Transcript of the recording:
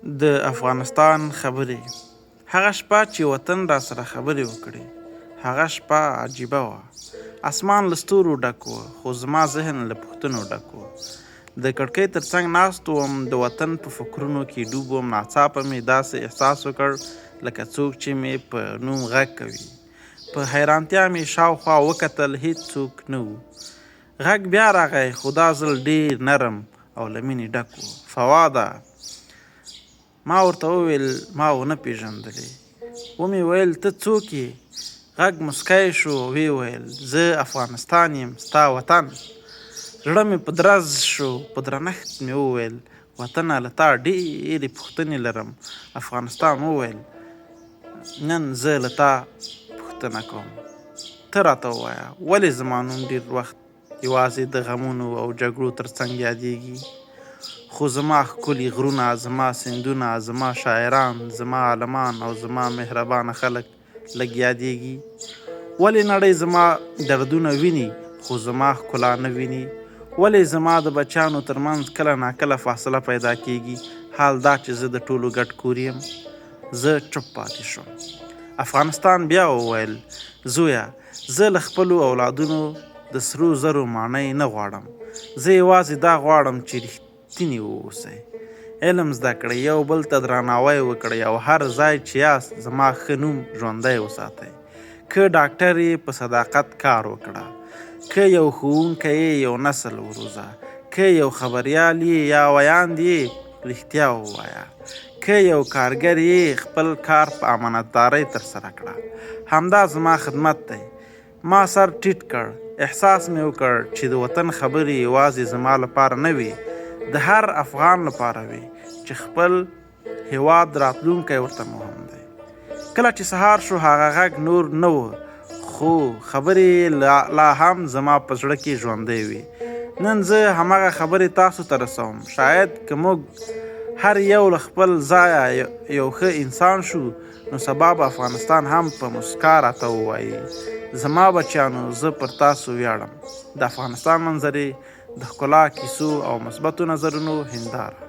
د افغانستان خبرې. هغه شپه چې وطن راسره خبرې وکړې. هغه شپه عجیبه وه. اسمان له ستورو ډک و، خو زما ذهن له پوښتنو ډک و. د کړکۍ تر څنګ ناست وم، د وطن په فکرونو کې ډوب وم. ناڅاپه مې داسې احساس وکړ لکه څوک چې مې په نوم غږ کوي. په حیرانتیا مې شاوخوا وکتل، هیڅوک نه و. غږ بیا راغی، خو دا ځل ډېر نرم او له مینې ډک و. فواده! ما ورته وویل، ما ونه پېژندلې. ومې ویل، ته څوک یې؟ غږ موسکی شو، ویې ویل، زه افغانستان یم، ستا وطن. زړه مې په درز شو، په درنښت مې وویل، وطنه له تا ډېرې پوښتنې لرم. افغانستان وویل، نن زه له تا پوښتنه کوم. ته راته ووایه، ولې زما نوم ډېر وخت یوازې د غمونو او جګړو تر څنګ یادېږي؟ خو زما ښکلي غرونه، زما سیندونه، زما شاعران، زما عالمان او زما مهربانه خلک لږ یادېږي. ولې نړۍ زما دردونه ویني خو زما ښکلا نه ویني؟ ولې زما د بچیانو تر منځ کله ناکله فاصله پیدا کېږي، حال دا چې زه د ټولو ګډ کور یم؟ زه چوپ پاتې شوم. افغانستان بیا وویل، زویه، زه له خپلو اولادونو د سرو زرو ماڼۍ نه غواړم. زه یوازې دا غواړم چې رښتیني واوسئ، علم زده کړئ، یو بل ته درناوی وکړئ او هر ځای چې یاست زما ښه نوم ژوندی وساتئ. که ډاکټر یې، په صداقت کار وکړه. که یو ښوونکی یې، یو نسل وروزه. که یو خبریال یې یا ویاند یې، رښتیا ووایه. که یو کارګر یې، خپل کار په امانتدارۍ ترسره کړه. همدا زما خدمت دی. ما سر ټیټ کړ. احساس مې وکړ چې د وطن خبرې یوازې زما لپاره نه وې، د هر افغان لپاره وې چې خپل هیواد راتلونکی ورته مهم دی. کله چې سهار شو، هغه غږ نور نه و، خو خبرې یې لا هم زما په زړه کې ژوندۍ وې. نن زه هماغه خبرې تاسو ته رسوم. شاید که موږ هر یو له خپل ځایه یو ښه انسان شو، نو سبا به افغانستان هم په مسکا راته ووایي، زما بچیانو، زه پر تاسو ویاړم. د افغانستان منظرې، د ښکلا، کیسو او مثبتو نظرونو هنداره.